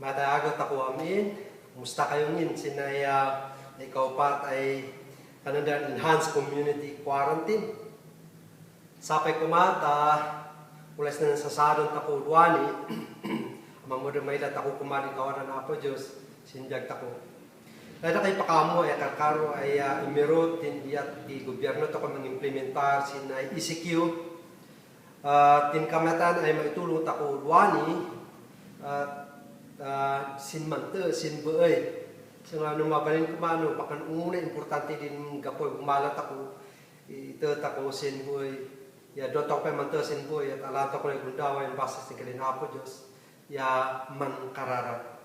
Matayagot ako amin. Kumusta kayo ngin? Sinaya ikaw pat ay kanandang enhanced community quarantine. Sapay kumata, ulas na nasasadon tako duwani. Amang mo may lat ako kumali kawanan na po Diyos. Sinjag tako. Lada kay pakamo ay kakaro ay imirot din diat di gobyerno to kung implementar sin ay ECQ. Tinkamatan ay maitulong tako duwani. Sin mante, sin beoy. So nga nung mabalin ko mano, bakan una importante din gapoy kumalat ako. Ito tako sin beoy. Ya dot ako pa mante sin beoy at alata ko na gundawa yung basis ni kalinapo Diyos. Ya man karara.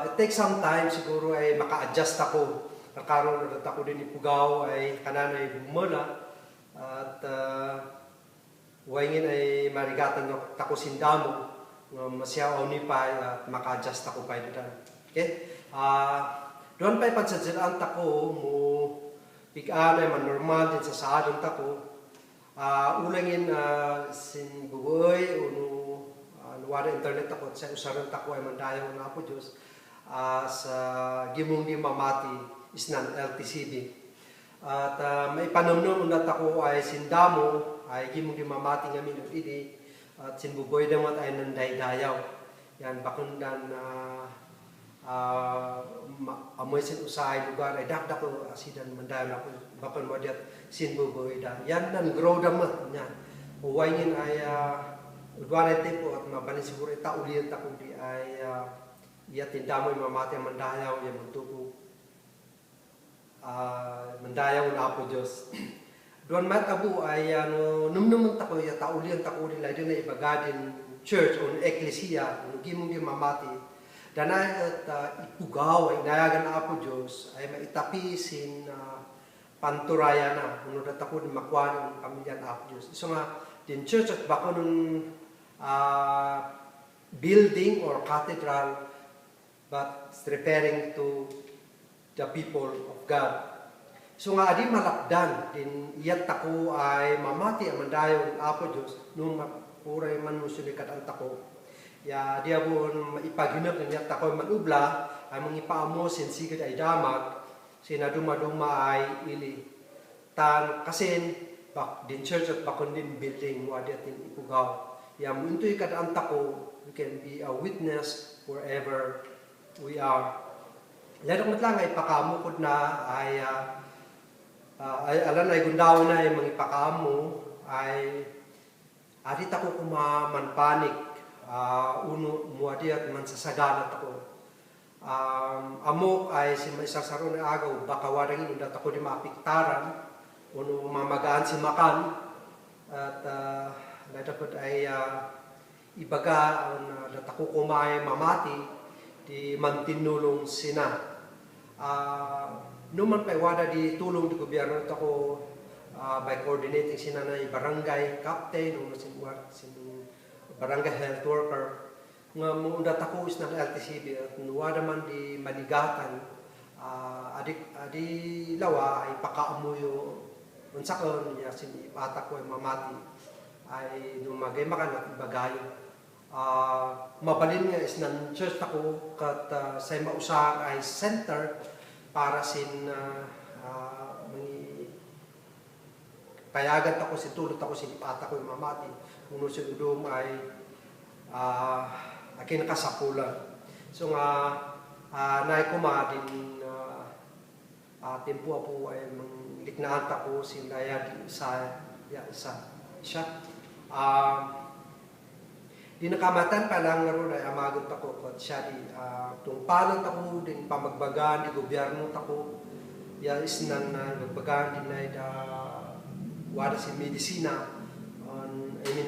It takes some time siguro ay maka-adjust ako. Nakaroon na ako din ipugaw ay kananay bumula. At wangin ay marigatan na tako sindamo. Masyaw ni pa at maka-adjust ako pa dito. Okay? Doon pa ipansadsilaan tako mo pikaan ay man-normal din sa saadon tako. Ulangin sin bugoy o wala internet ako sa usaran tako ay mandayaw na po Diyos sa gimong di mamati isnan LTCB. At may panumnum na tako ay sindamo ay gimong di mamati nga minong idi. At sinbuboy damat ay nanday-dayaw. Yan, bakundan amoy sin usay lugar ay dakdak ko asidan mandayaw na po. Bakun mo diat sinbuboy da. Yan, nan-grow damat. Yan. Uwayngin ay udwanay tempo at mabalin siguro itaulian tako di ay iyatin damoy mamati ang mandayaw. Yan, magtubo. Mandayaw na po Diyos. Doon matabu ay numnumang tako ya taulian tako nila din na ibagadin church o eklesia o gimong di mamati. Danay at ipugaw ay nayagan na po Diyos ay maitapisin panturaya na. Unod at ako din makuha ng pamilya na po Diyos. So nga, din church at bako nung building or cathedral but referring to the people of God. So nga adi malakdan din iyat tako ay mamati ang mandayon apo Dios nung puray man musulikat ang tako. Ya dia bon maipaginap ng iyat tako manubla ay mangipaamo sin sigid ay damag sinaduma-duma ay ili. Tan kasin bak din church at bakon din building wa atin ipugaw. Ya muntoy kad ang tako we can be a witness wherever we are. Ladong lang ay pakamukod na ay alam ay gundaw na ay mga ipakamo ay adit ako kumamanpanik uno muadi at mansasagalat ako. Amok ay si maisasaro na agaw baka warangin undat ako di maapiktaran uno mamagaan si makan at dapat ay ibaga dat ako kumay mamati di mantinulong sina. Numan pa wada di tulong di gobyerno tako by coordinating sina na barangay captain o sin barangay health worker nga munda tako is ng LTCB at wada man di manigatan adi lawa ay pakaamuyo unsakon niya sin ipata ko ay mamati ay numagay makan at ibagay mabalin nga is ng church tako kat sa mausar ay center para sin payagan ako si tulot ako si ipata ko yung mamati uno si udom ay akin kasapulan so nga naay kuma din tempo po ay liknaan tako sin daya isa siya di nakamatan pa lang ron ay amagot ako at siya di tungpalan ako din pamagbagaan di gobyerno tako ya is nan nagbagaan din na wala si medisina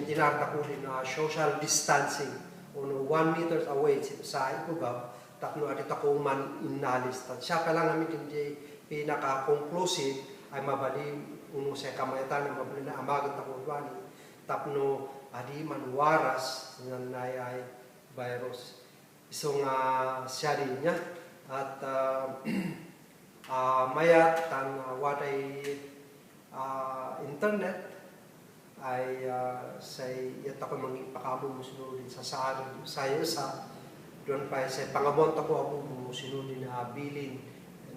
tinarta ko din social distancing 1 meters away sa ipugaw tapno adit ako man inalis at siya pa lang namin hindi pinaka-conclusive ay mabali uno sa kamayatan na mabali na amagot ako wali tapno adi man waras ng ay virus. So nga siya rin niya at mayat tan waday internet ay say yata ko mangi pakamo musulo din sa sayo sa doon pa sa pangamon tako ako mo sinunod na bilin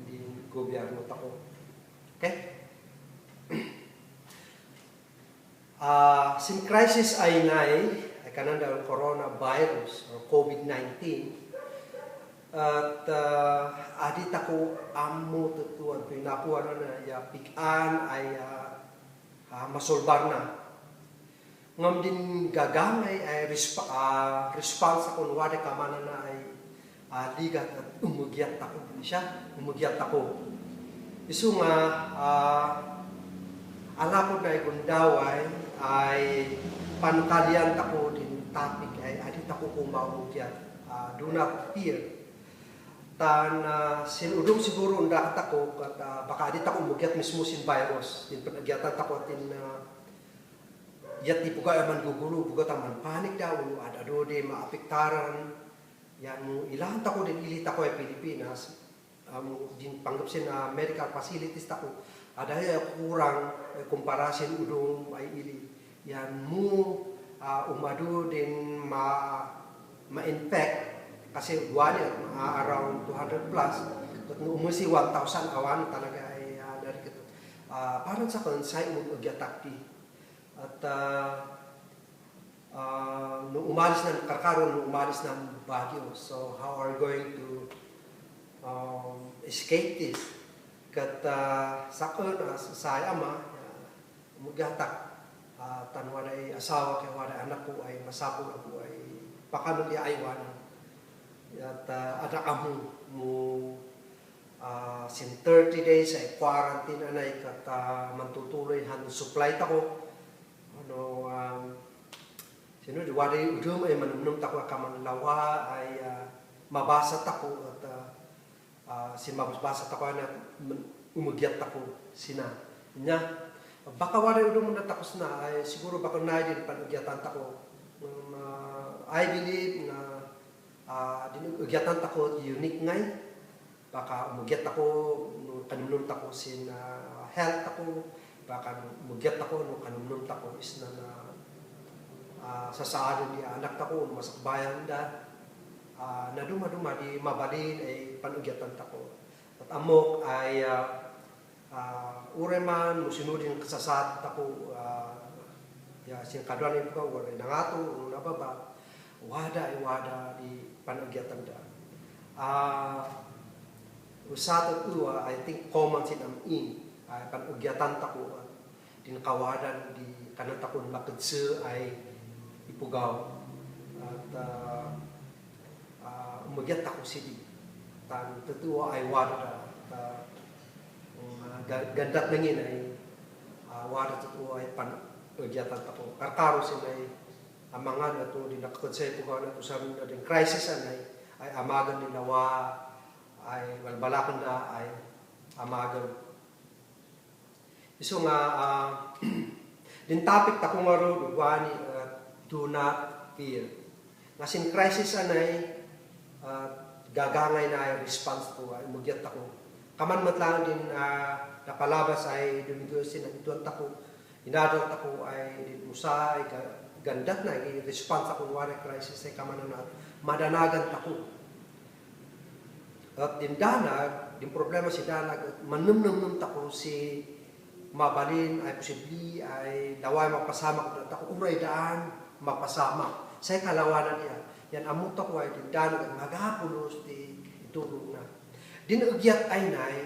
di gobyerno tako. Okay? Sin crisis ay kananda coronavirus or COVID-19 at adit ako amo tutuan pinapuan na ya pikan ay masolbar na ngam din gagamay ay response ako wala ka man na ay ligat at umugyat ako isu nga alapod na igundaway ay panukalian tako din topic ay adit ako kumaugyat do not fear tan sinudong siguro undak ako at baka adit ako umugyat mismo sin virus din panagyatan tako tin yat di puga man gugulo puga taman panik daw adado de maapektaran yan mo ilahan tako din ilit ako ay Pilipinas din panggap sin medical facilities tako ada kurang komparasin udong ay ili yan mo umado din ma-infect kasi wali around 200 plus at umusi 1,000 awan talaga ay dari kito parang sa konsay mo agyatakti at nung umalis na karkaron nung umalis ng Baguio, so how are we going to escape this kat sakon sa ama mugatak tanwa ay asawa kay wala anak ko ay masapol ako ay pakano di aywan at ada amo mo sin 30 days ay quarantine anay kat mantutuloy han supply tako ano sino di wala udum ay manumnum tako kaman lawa ay mabasa tako at sin mabasa tako na umugyat tako sina nya baka wala udum na takos na ay siguro baka na din panugyatan tako I believe na dinugyatan tako unique ngay baka umugyat ako kanunun tako sin health ako baka umugyat ako no kanunun tako is na sa saan di anak tako masakbayan da na duma di mabalin ay panugyatan tako at amok ay ureman musinudin kasasat tako ya sin kadwan ko wala nangato na baba wada di panugyatan da usato uwa I think common sin in ay panugyatan tako din kawadan di kanan tako makadse ay ipugaw at umugyat ako sidi tan tutuwa ay wada gandat nangin ay wada tutuwa ay panugyatan tako karkaro sinay amangan ato di nakakonsay pugaw na to sa din crisis ay amagan din nawa ay walbalakan na ay amagan iso nga din topic tako nga ro wani do not fear nga sin crisis anay gagangay na ay response ko ay mugyat ako kaman matlang din napalabas ay dumigosin ang ituan tako inadot ako ay din usa ay gandat na i-response ako wari crisis ay kaman na madanagan tako at din danag din problema si danag manumnum tako si mabalin ay posible ay daway mapasama ko tako uray daan mapasama sa kalawanan niya yan amot ako ay din danag at magapulos di itulog na din ugyat ay nay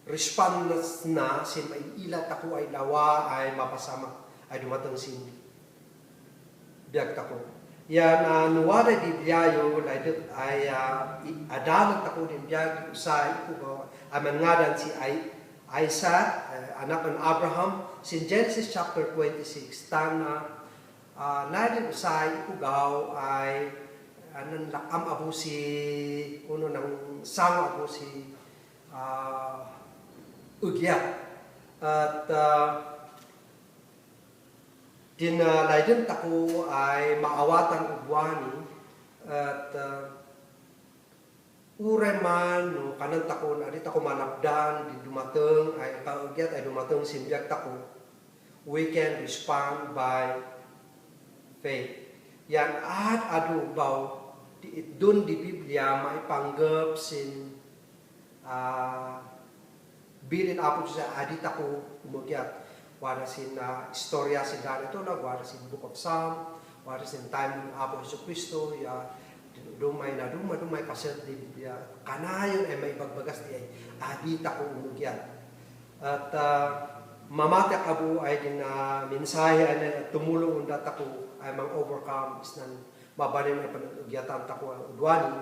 response na sin may ilat ako ay dawa ay mapasama ay dumatang sin biag tako yan nuwara di biyayo ay adalat ako din biag sa iko aman ngadan si Isaac anak ng Abraham sin Genesis chapter 26 tana nadin sa ikugaw ay anan lakam abu si uno ng sang abu si ugyat at dinalaydin tako ay maawatan ugwani at ureman no kanan tako adit ako manabdan di dumateng ay kaugyat ay dumateng simbiag tako we can respond by faith yan at adu baw doon di Biblia maipanggap sin bilin apo sa adit ako umugyat. Wala sin istorya sin ganito na, wala sin Book of Psalm, wala sin time ng Apo Hesus Kristo, ya dumay pasel di Biblia. Kanayon ay may bagbagas di ay adit ako umugyat. At mamatak abo ay din mensahe ay tumulong undat ako ay mang-overcome isnan mabalin ay panugyatan tako ang udwani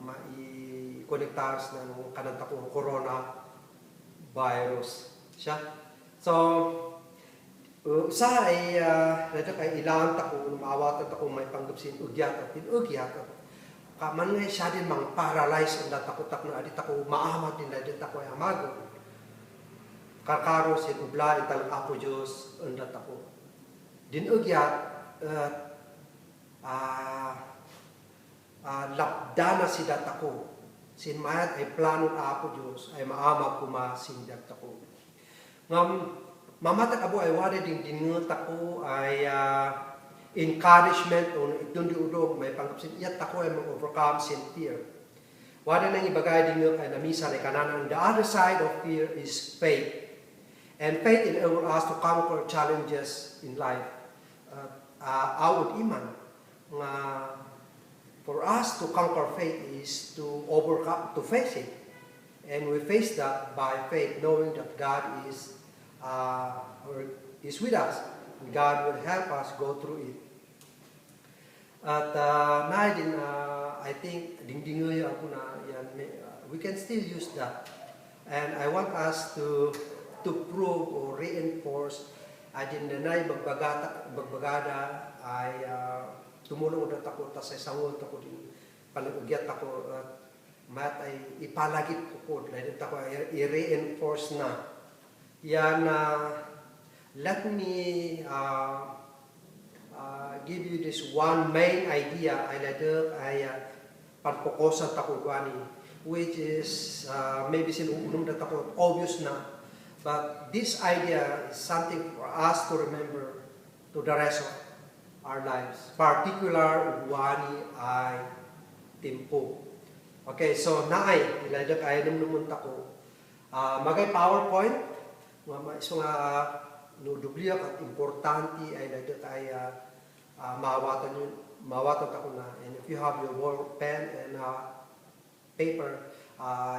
mai-connectars ng kananta ko corona virus siya. So, sa ay ilangan tako, maawatan tako may panggapsin ugyat at tinugyat. Kaman nga siya din mang paralyze ang datakot na adit ako, maamag din na adit ako ay amago. Kakaro sin ubla ital Apo Diyos ang datako. Din ugyat, lapdana si datako. Sin mayat ay plano na Apo Diyos ay maamag kuma sin datako. Mamatak abo ay wari ding dinungot ako ay encouragement o itong diudog may panggapsin iyat ako ay mag-overcome sin fear. Wari nang ibagay dinungot ay namisa ay kananan. The other side of fear is faith. And faith enables us to conquer challenges in life. Awod iman nga for us to conquer faith is to overcome, to face it. And we face that by faith, knowing that God is with us. God will help us go through it. At I think dingdingoy ako na yan, we can still use that. And I want us to prove or reinforce adin nanay bagbagada ay tumulong ulit ako ta sa sangon ako din panagugyat ako mat ay ipalagit ko dahil ako ay i-reinforce na. Yan, let me give you this one main idea ay pagpokosan tako gani, which is maybe sinunong na tako obvious na, but this idea is something for us to remember to the rest of our lives, particular wani ay timpo. Okay, so naay iladak ay namun tako magay PowerPoint no dubliya at importante ay nagdat ay mawatan ako na. And if you have your pen and paper,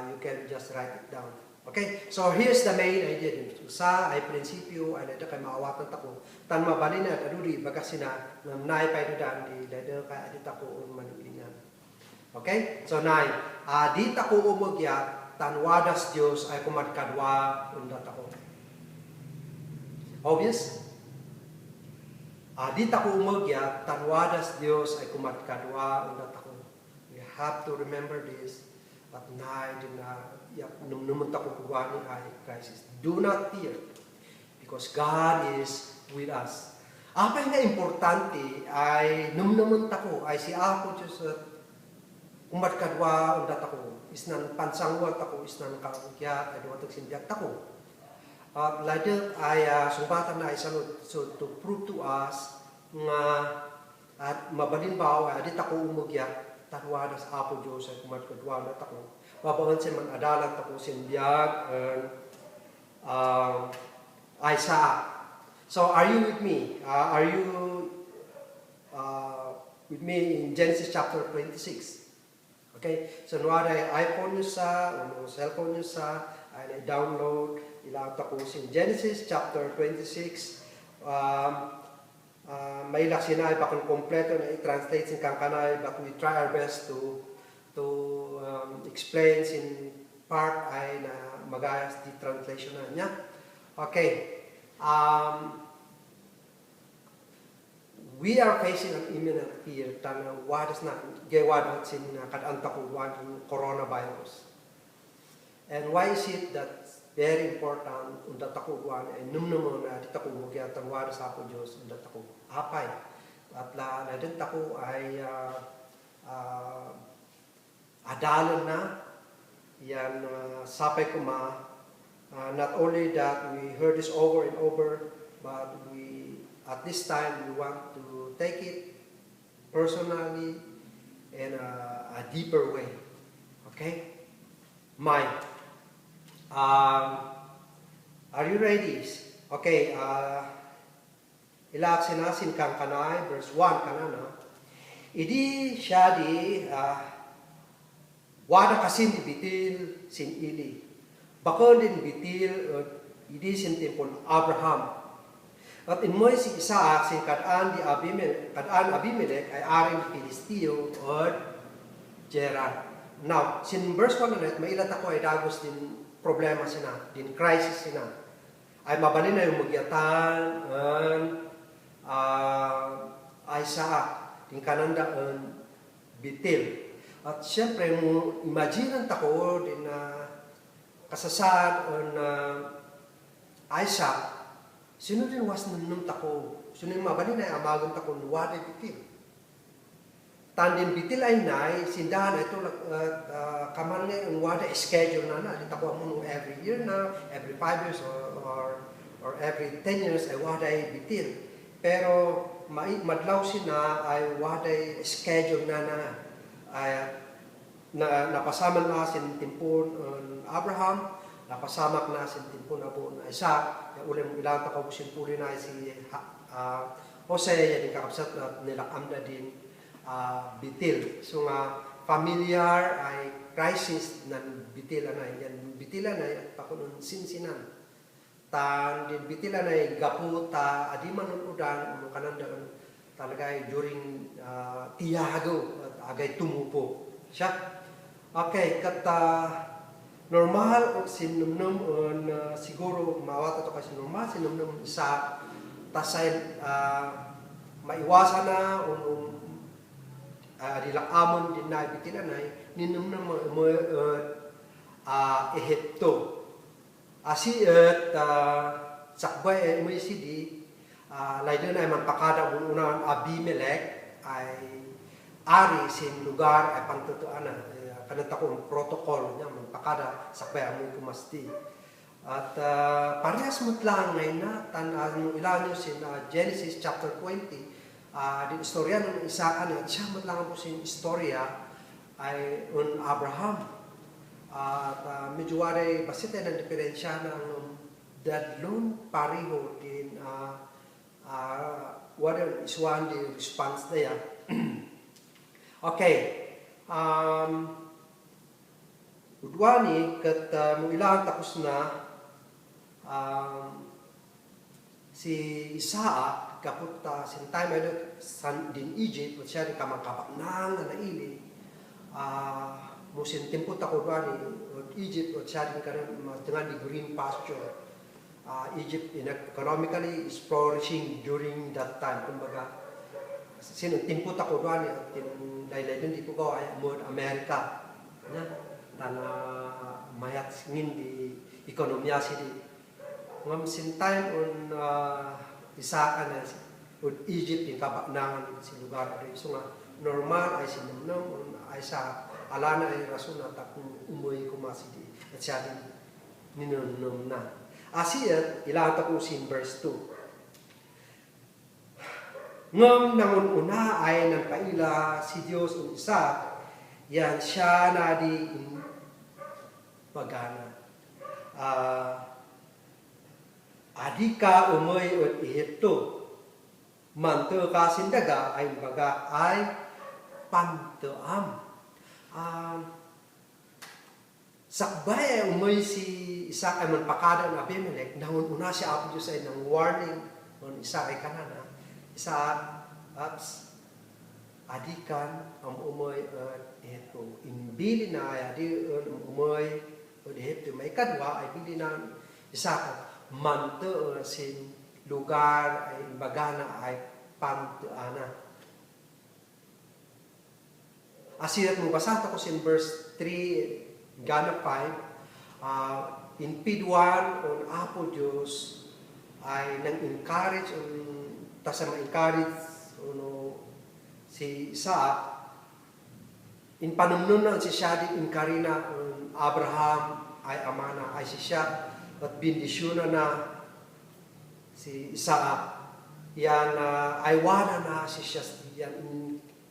you can just write it down. Okay, so here's the main idea. Sa ay prinsipyo ay nagdat kay mawatan ako tan mabalin na aduri bagas sina namnay pa dan di nagdat kay adit ako manulingan. Okay, so nay di tako umugya tanwadas Dios ay kumadkadwa undat ako. Obvious? Di tako umagya, tanwadas Dios ay kumadkadwa undat ako. We have to remember this. At naay din na numunta ko kuwani ay crisis. Do not fear, because God is with us. Apay nga importante ay numunta ko ay si Apo Diyos at kumadkadwa undat ako. Isnan pansangwat ako, isnan kaugya, ay dumatag sindiyak ako. Later ay sumbatan na isalot so to prove to us nga at mabalin ba ay adit ako umugya tanwadas Apo Diyos ay kumadkadwa na tako mabangan sa man adalat ako sinbiyag Isaac. So are you with me? Are you with me in Genesis chapter 26? Okay, so nuwara ay iPhone nyo sa o cellphone nyo sa ay download ilang tapos in Genesis chapter 26 may laksinay bakang kompleto na i-translate sin kankanay, but we try our best to explain sin part ay na magayas di translation na niya. Okay, we are facing an imminent fear tan wadas na gawad sin kadanta ko wan coronavirus. And why is it that very important undat ako guan ay numnumon na dit ako mugya tanwara sa Apo Diyos undat ako apay at la dit ako ay adalan na yan sapay kuma not only that we heard this over and over, but we at this time we want to take it personally in a deeper way. Okay? Mind. Are you ready? Okay, ilaksin nasin kang kanay, verse 1 kanana. Idi siya di wada kasin di bitil sin ili. Bakon din bitil idi sin tempon Abraham. At inmoy si Isaac sin kadaan Abimelech ay aring Pilistio or Gerar. Now, sin verse 1 na mailat ako ay dagos din problema sina, din crisis sina. Ay mabalin na yung magyatan Isaac, din kananda bitil. At siyempre, imagine tako din kasasad Isaac, sino din was nanum tako, sino yung mabalin na amagon tako nuwade bitil. Tandin bitil ay nay, sindahan ito kaman nga yung wada schedule na dito ko mo every year na, every 5 years or every 10 years ay wada ay bitil. Pero madlaw sina ay wada ay schedule na napasama na sin timpon Abraham, napasamak na sin timpon Abu Isaac, yung ulit ilang takaw simpuli na si Jose, yung kakapsat na nilakam na din bitil. So nga, familiar ay crisis ng bitilan na yan. Bitilan ay pakunon sinsinan. Tan din bitilan ay gaputa, adi manunudan, kanandaan talaga ay during tiyago at agay tumupo. Siya. Okay, kata normal sinumnum siguro mawata to kasi normal sinumnum sa tasay maiwasan na dilang amon din na bitilan ay ninum na mo Ehipto. Asi sakbay mo sidi lain ay manpakada unang Abimelech ay ari sin lugar ay pantutuan na kanata ko protocol niya manpakada sakbay mo kumasti. At parehas mutlang ngayon na tan ilan sin Genesis chapter 20. Di istorya ng Isaac na siya matlang po sin istorya ay Abraham. At medyo waray basita ng diferensya ng dadlong pariho din waray iswan di response na yan. Okay. Udwani kat mo ilang tapos na si Isaac kapunta sin time ay din Egypt at siya rin kamakabak nang naili musin timpot ako doon Egypt at siya rin dengan di green pasture. Egypt economically is flourishing during that time. Kumbaga timpot ako doon at laylay din di po ko ay more America na mayat ngin di ekonomiya si di ngam sin time on Isaac na Egypt yung kabaknangan si lugar rin. So nga, normal ay sinumnum ay sa alana ay rason na takong umuwi kumasidi at siya din ninunum na. Asiyat, ilata ko sin verse 2. Ngam nangun una ay nang paila si Diyos o Isaac, yan siya na di pagana. Adika umoy at Ehipto, manto kasindaga ay baga ay pantoam. Sakbay ay umoy si Isaac ay manpakada ng Abimelech, nahun una si Apo Diyos ay ng warning ng Isaac ay kanana. Isaac at adikan ang umoy at Ehipto. Inbili na ay adi umoy at Ehipto. May kadwa ay bili na Isaac manto sin lugar ay bagana ay pantuana. Asirat mo basata ko sin verse 3 gana 5 in P1 on Apo Diyos ay nang-encourage tasa ma-encourage si Isaac in panumnunan si siya din inkarina Abraham ay amana ay si siya at bindisyon na si Isaac. Yan ay wala na si siya yan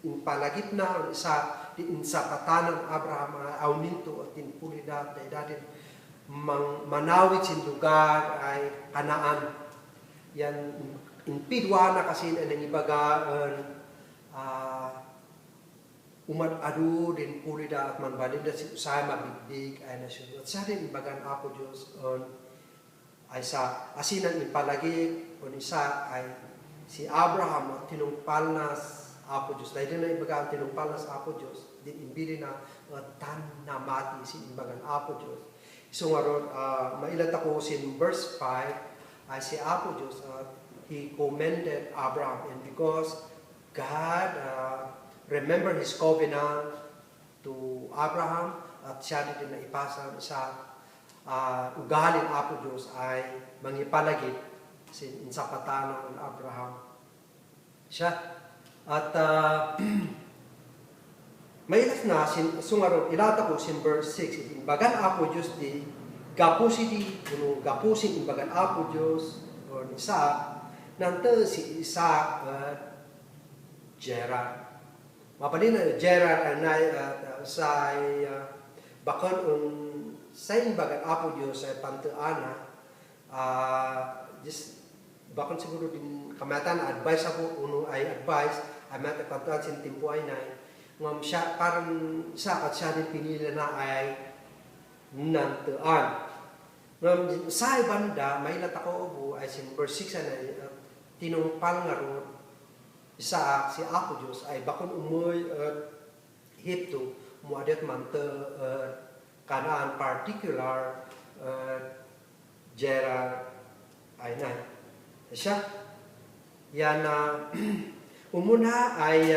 in palagip na isa di insapatanan Abraham auninto at tinpulida at dadin manawit sin lugar ay Kanaan. Yan inpidwa na kasi na nangibagaan umad-adu din pulida at manbalida si usay mabigdig ay nasyon. At sa din ibagan Apo Diyos ay sa asinan ipalagi o isa ay si Abraham at tinungpal na Apo Diyos. Dahil din na ibagan tinungpal na sa Apo Diyos, din imbili na tan na mati si ibagan Apo Diyos. So nga ron, mailat ako sin verse 5 ay si Apo Diyos he commended Abraham, and because God remember His covenant to Abraham at siya din na ipasa sa ugalin Apo Diyos ay mangipalagit sa patana ng Abraham siya. At mailas na sungaron ilata ko sin verse 6 imbagan Apo Diyos di gapusin imbagan Apo Diyos o Isaac nanto si Isaac Gerard mapanin na Gerard anay sa bakon sa imbagan Apo Diyos ay pantuana just bakon siguro din kamatan advice ako uno ay advice ay mata pantuan sin timpo ay nay ngam siya parang sa at siya din pinili na ay nantuan ngam sa banda may latako ubo ay sin verse 6 na tinungpal nga ron isa si Apo Diyos ay bakon umoy Hipto muadet mante Kanaan particular Gerard ay na siya yan umuna ay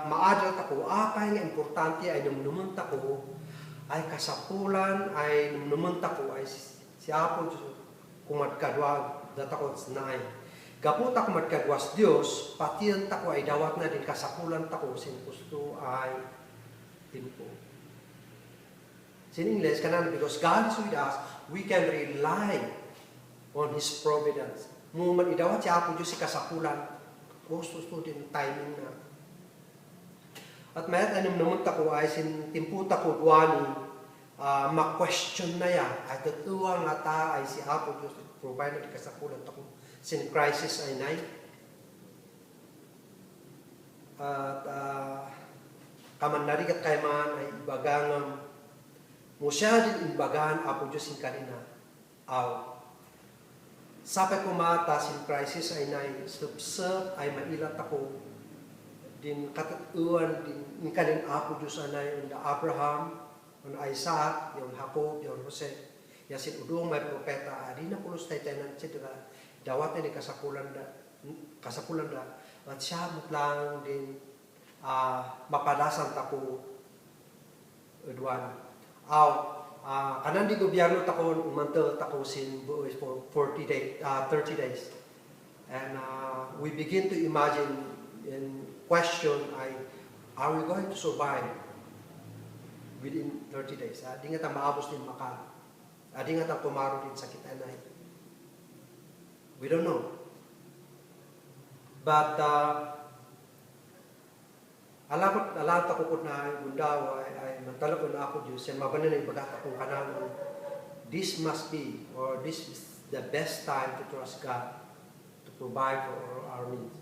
maadal tako apay nga importante ay numunumun tako ay kasapulan ay numunumun tako ay si Apo Diyos kumat kadwag datakot na ay gaputak magkagwas Diyos, patiyan tako ay dawat na din kasapulan tako sin gusto ay timpo. Sin English, kanan, because God is with us, we can rely on His providence. Muman idawat si Apo Diyos si kasapulan, gusto din timing na. At mayat anong naman tako ay sin timpo tako duwani, ma-question na ya, ay tatuwa nga ta ay si Apo Diyos, provide na di kasapulan tako. Sin crisis ay nay. At kaman narigat kay man ay ibagang mo siya din ibagaan Apo Diyos sin kanina. Sapay kumata sin crisis ay nay subsep ay mailat ako din katatuan din kanin Apo Diyos anay unda Abraham, unda Isaac, yung Jacob, yung Jose. Yasin udong may propeta adi na pulos tayo ng etc. Dawat ni kasapulan da at siya mutlang din mapadasan tako udwan kanan di gobyerno tako umanto tako sin for 30 days and we begin to imagine and question are we going to survive within 30 days di nga ta maabos din maka di nga ta pumaro din sa kita na we don't know. But alam ko na bundaw ay mantalo ko na Apo Diyos yan mabanan ay bagat akong kanang this must be or this is the best time to trust God to provide for our needs.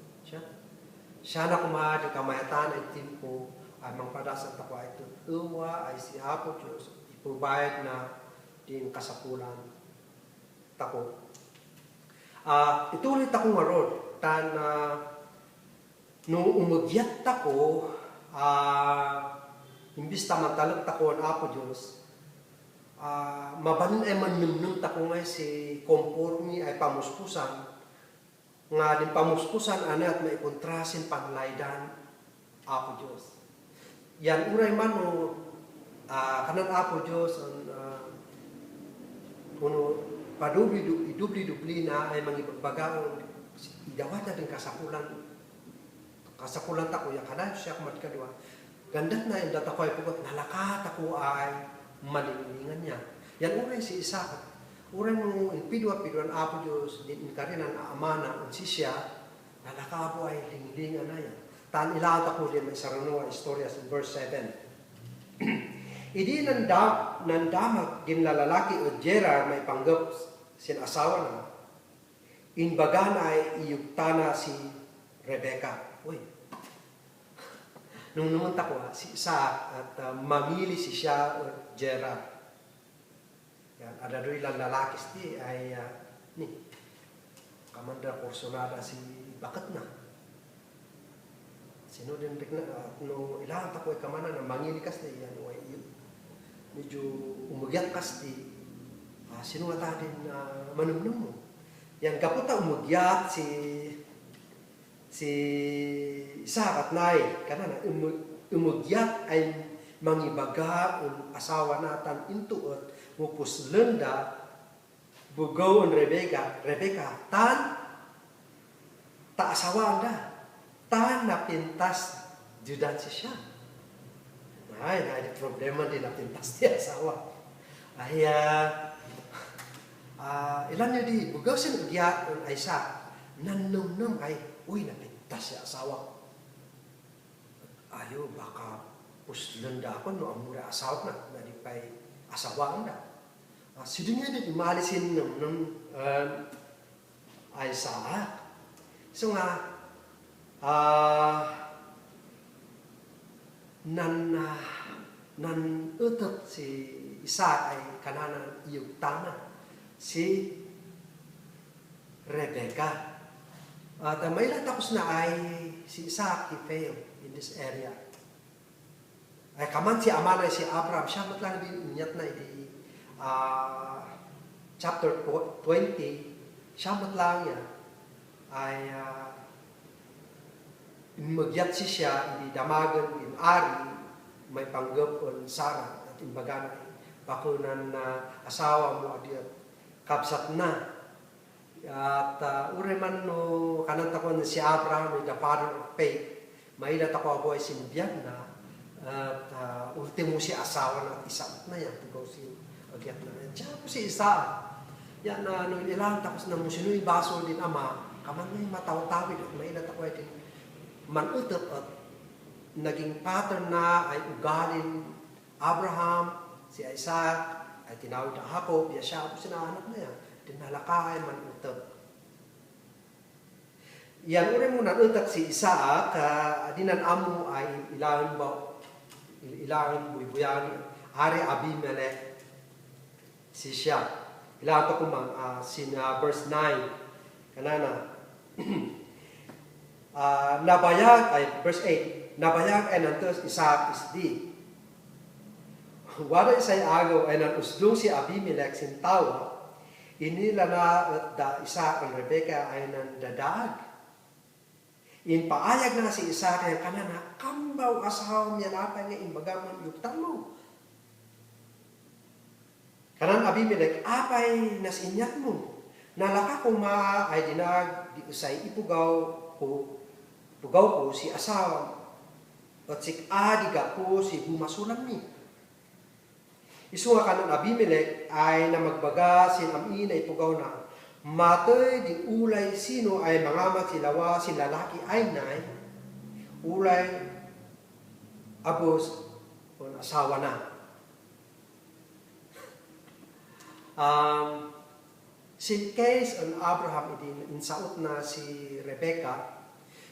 Siya na kumahal kamayatan ay timpo ay mangpadasan tako ay tutuwa ay si Apo Diyos i-provide na din kasapulan tako. Ituloy tako nga ron, nung umugyat tako, imbis tamantalag tako ang Apo Diyos, mabanin ay manunung tako nga si kompormi ay pamuspusan, nga din pamuspusan ana at maikontrasin panlaydan Apo Diyos. Yan uray man no, kanan Apo Diyos, padubli-dubli na ay mangipagbagaon idawat na din kasapulan tako ya kanan siya kumat kadwa gandat na yung data ko ay pugot nalakat ako ay malilingan niya yan uray si Isaac uray mo pidwa-pidwan Apo Diyos din karinan amana si siya nalaka po ay lingilingan na yan tan ilahat ako din may sarano istorya sa verse 7 Idi nandamag din lalaki o Gerar may panggap sin asawa na. Inbaga na ay iyugtana si Rebecca. Uy, nung numunta ko si Isaac at mamili si siya o Gerar. Yan, ada doy lang lalaki sti ay ni kamanda personada si bakat na. Sino din na no ilang takoy kamana na mangili kas na yan o medyo umugyat kas di sino nga din na manumnum mo. Yang kaputa umugyat si Isaac at Nay kanana umugyat ay mangibaga un asawa natan intuot mupus lenda bugaw on Rebecca tan ta asawa anda tan napintas judan siya. Ay na di problema din napintas ti asawa. Ay ilan niya di bugaw sin ugyat on Isaac nanumnum ay uy napintas siya asawa. Ayo baka puslenda ako no amura asawa na di pay asawa anda. Sidunya din imalisin ng Isaac. So nga nan utot si Isaac ay kanana iyugtana si Rebecca. At may tapos na ay si Isaac fail in this area. Ay kaman si ama na si Abraham siya matlang binyat na iti chapter 20 siya matlang yan ay magyat si siya hindi damagan in ari may panggap on Sarah at imbagan bakunan na asawa mo adiyat kapsat na at ureman no kananta ko si Abraham the father of faith may ako ay sinbiyan na at ultimo si asawa na isang na yan tugaw si agyat na yan siya po si isa yan na no ilang tapos na musinoy baso din ama kaman may mataw-tawid at may ako ay din manutot at naging pattern na ay ugalin Abraham si Isaac ay tinawid na Jacob siya po sinahanap na yan dinalakay manutot yan uri mo nanutot si Isaac dinan amo ay ilang buy-buyan ari Abimelech si siya ilang to kumang verse 9 kanana nabayag ay verse 8 nabayag ay nantos Isaac isdi wala isay agaw ay nanusdong si Abimelech sin tawa inila na at da Isaac ang Rebecca ay nandadaag in paayag na si Isaac ay kanana kambaw asawa niya napay nga imbagaman yuktan mo kanan Abimelech apay nasinyat mo nalaka kuma ay dinag di usay ipugaw ko si asawa at si adiga ko si bumasulan mi isu nga kanan Abimelech ay na magbaga sin amin ay ipugaw na matoy di ulay sino ay mangamag silawa si lalaki ay nay ulay abos o asawa na si case on Abraham idin insaot na si Rebecca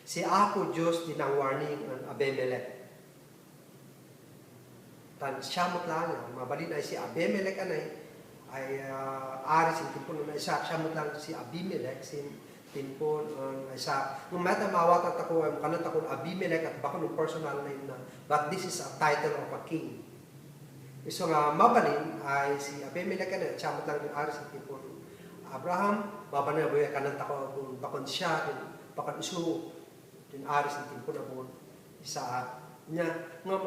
si ako Diyos dinang warning on Abimelech tan siya lang mabalin ay si Abimelech anay ay ari sin timpon na Isaac siya lang si Abimelech sin timpon Isaac nung mata mawatan tako ay kanat ako Abimelech at baka ng personal name na but this is a title of a king iso nga mabalin ay si Abimelech anay siya lang yung ari sin timpon Abraham babanay boy kanat ako kung bakon siya din bakan isu din ari sin timpon na bon Isaac nya ngam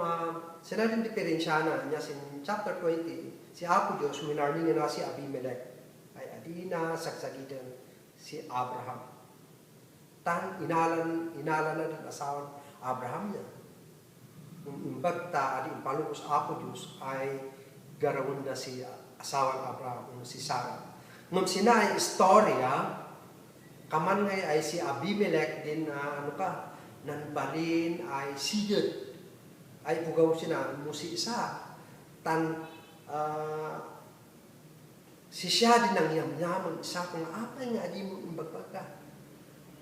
sinadin diferensya na nya sin chapter 20 si Apo Diyos minarning na si Abimelech ay adina saksagidan si Abraham tan inalan na din asawan Abraham niya imbagta adi impalubos Apo Diyos ay garawon na si asawan Abraham si Sarah ngam sinay istorya kaman ngay ay si Abimelech din nanbalin ay sigad ay pugaw sina mo si Isaac tan si siya din ang yam-yaman isa ko nga apay nga adi mo imbagbaga.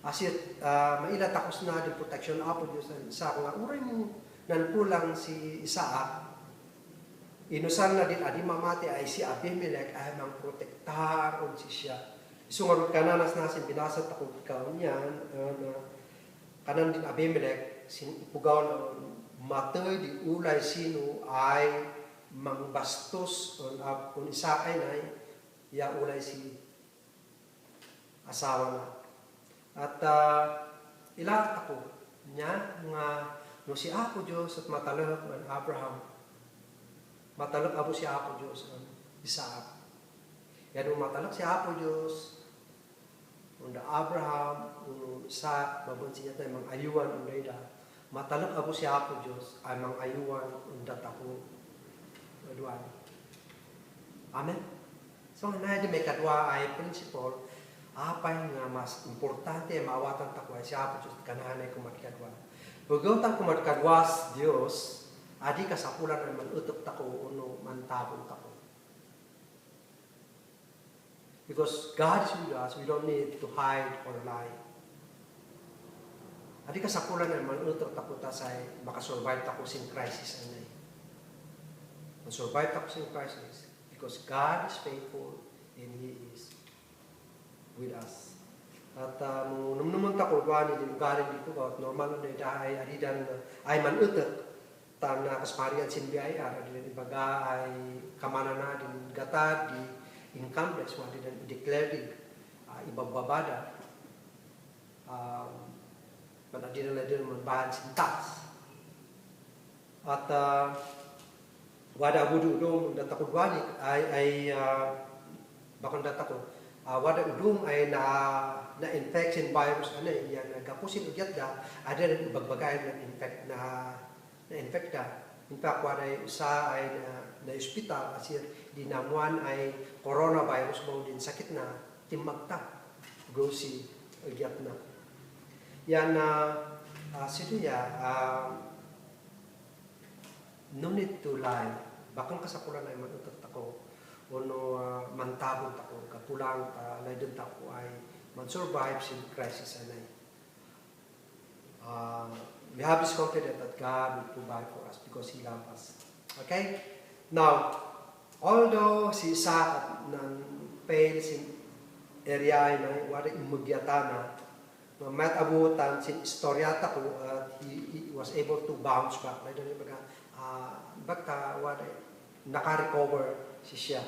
Asit maila takos na di protection apo Dios isa ko nga uray mo nan kulang si Isaac. Inusan na din adi mamati ay si Abimelech ay mang protektar on si siya. Isungarot kananas nasin binasa takot ikaw niyan kanan din Abimelech ipugaw na matay di ulay sino ay mangbastos on isa ay nay ya ulay si asawa na. At ilat ako niya nga no si ako Diyos at matalak ng Abraham. Matalak ako si ako Diyos ang Isaac. Yan nung matalak si ako Diyos unda Abraham, Isaac, babon siya tayo mang ayuan unda ida. Matalak ako si ako Diyos ay mang ayuan unda tako. Aduan. Amen. So, na may kadwa ay principle, apay nga mas importante maawatan tako ay siya po Diyos, kanahanay kumatkadwa. Pagawatan kumatkadwa sa Diyos, adi kasapulan ay manutok tako, uno mantabong tako. Because God is with us, we don't need to hide or lie. Adi kasapulan ay manutok tako tasay, makasurvive tako sin crisis anay. Survive tako sin crisis. Because God is faithful and He is with us. At nung tako ba ni lugarin dito at normal na ay adidan ay manutot tan kasparian sin BIR adidan ibaga ay kamana na din gatad di income tax wadi dan declare din ibababada manadidan na din magbahan sin tax. At wada udum datakod wani ay bakon datakod wada udum ay na infection virus ano yan gapusin ugyat da ada rin bagbagay na infecta. In fact wada isa ay na hospital asir dinamuan ay coronavirus mo din sakit na timagta gosi ugyat na yan siya no need to lie. Bakang kasapulan ay manutot ako o no mantabot ako kapulang laydon ako ay man-survive sin crisis anay. We have this confidence that God will provide for us because He loves us. Okay? Now, although si Isaac nan fail sin area ay wala imugyatana mat abutan sin istoryata ko he was able to bounce back. Laydon yung baka wala naka-recover si siya.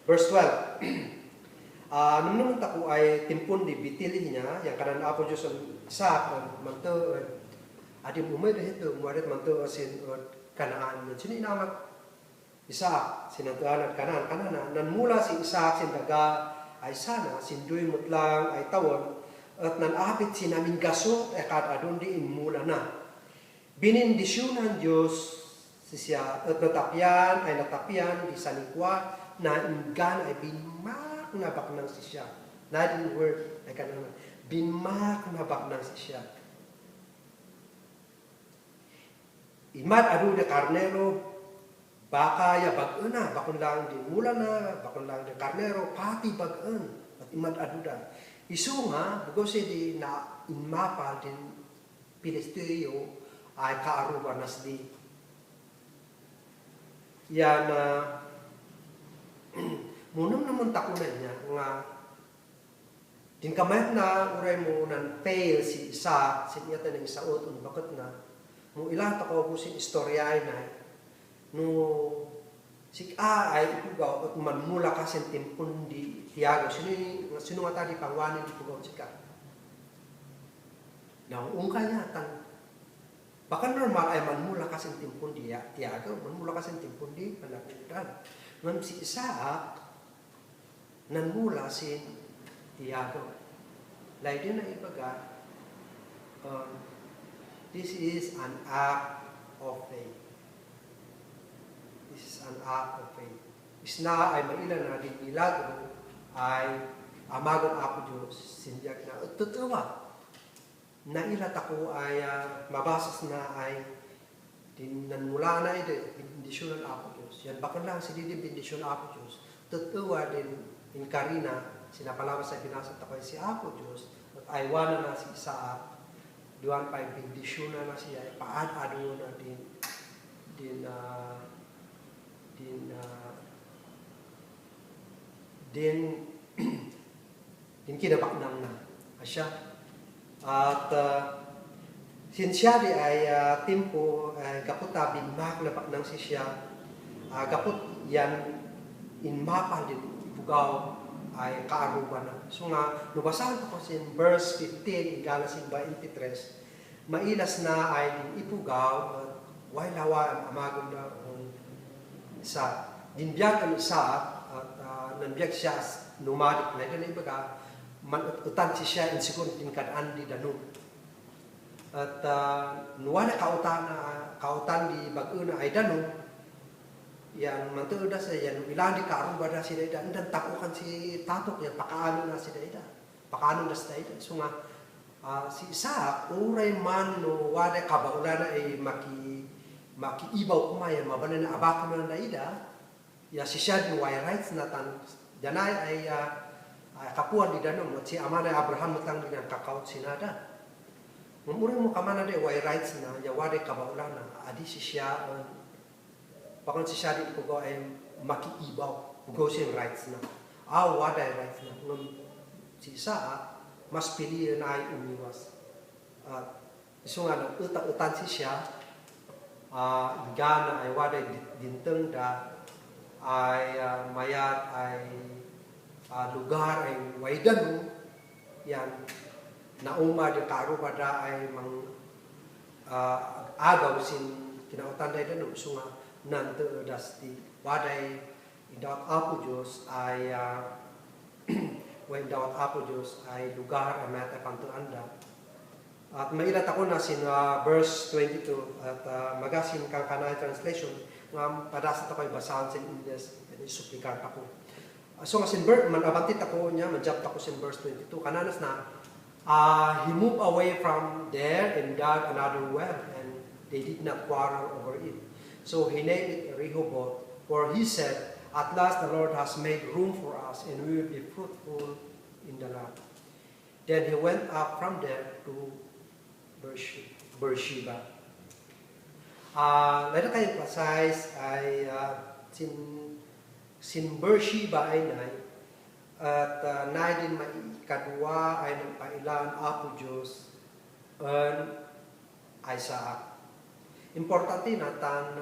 Verse 12. Nung tako ay timpon di bitili niya yang kanan apo Diyos ang isa manto adim umay dahito muarit manto asin kanaan sino inamat isa sinatuan at kanan nan mula si Isaac sin daga ay sana sinduy mutlang ay tawon at nan apit sinamin gasot ay kad adon di mula na binindisyonan Diyos siya at natapian di sanikwa na inggan ay binmak na baknang siya. Na din word ay kanang binmak na baknang siya. Imad adu de karnero baka ya bag-en na bakon lang din mula na bakon lang de karnero pati bag-en at imad adu da. Isu nga bugo di na inmapal din Pilisteo ay kaaruba nas di yan munam naman takunan niya nga din kamayat na uray mo nan fail si isa sin iyata ng isaot bakit na mo ilang tako po sin istorya na no si ay ipugaw at manmula ka sin timpon di tiago sino nga tadi pangwanin ipugaw si ka na ungka niya tan baka normal ay manmula kasing timpon di tiago, manmula kasing timpon di panakutan. Ngan si Isaac, nanmula sin tiago. Lain din na ibaga, this is an act of faith. This is an act of faith. Isna ay mailan na din milagro ay amagon ako Diyos, sindiyak na tutuwa. Nailat ako ay mabasas na ay dinanmula na ito, bindisyonan ako Diyos. Diyos. Yan bakit lang si Didi bendisyon Apo Diyos. Tutuwa din in Karina, sinapalama sa binasa takoy si Apo Diyos. At aywana na si Isaac. Duwan pa bendisyon na siya. Paad-ado na din kinabaknang na asya. At siya di ay timpo kaput binmak na baknang siya. Kaput yan inmapal din ibugaw ay kaaruban na. So nga, nubasahan ko sin verse 15, igala sin 23, mailas na ay ipugaw at way lawa ang amagom na isa. Dinbiyag ang isa at nanbiyag siya numadik na ito na ibaga manutan siya in sigun din kadaan di danun. At nuwana kautan di baguna ay danun yan mantuod na siya yan ilan di kaarong bada si Daida dan takukan si tatok yan pakaano na si Daida pakaano na si Daida so nga si Isaac uray man no wada kabaula na ay makiibaw kumaya mabana na abako na Daida ya si siya no way rights na tan danay ay kapuan di danom at si ama na Abraham matang din ang kakaut sinada mumurang mo kamana de way rights na ya wada kabaula na adi si siya bakit si siya di ko ay makiibaw ko siya rights na wada rights na si Isaac mas pili na ay umiwas iso nga utan si siya gana ay wada dinteng da ay mayat ay lugar ay waydanu yan nauma di karupada ay mang agaw sin kinautan da danu iso nga nanto dasti waday indawat Apo Diyos ay indawat Apo Diyos ay lugar ay mayat ay pantuanda at mailat ako na sin verse 22 at magasin kang kanay translation nga padasat ako ay basahan sin English at isuplikan ako so nga sin verse man abantit ako niya manjap ako sin verse 22 kananas na he moved away from there and dug another well and they did not quarrel over it. So he named it Rehoboth, for he said, at last the Lord has made room for us, and we will be fruitful in the land. Then he went up from there to Beersheba. Later kayo emphasize ay sin Beersheba ay nay, at nay din maikadwa ay ng pailan Apo Diyos ay Isaac. Importante na tan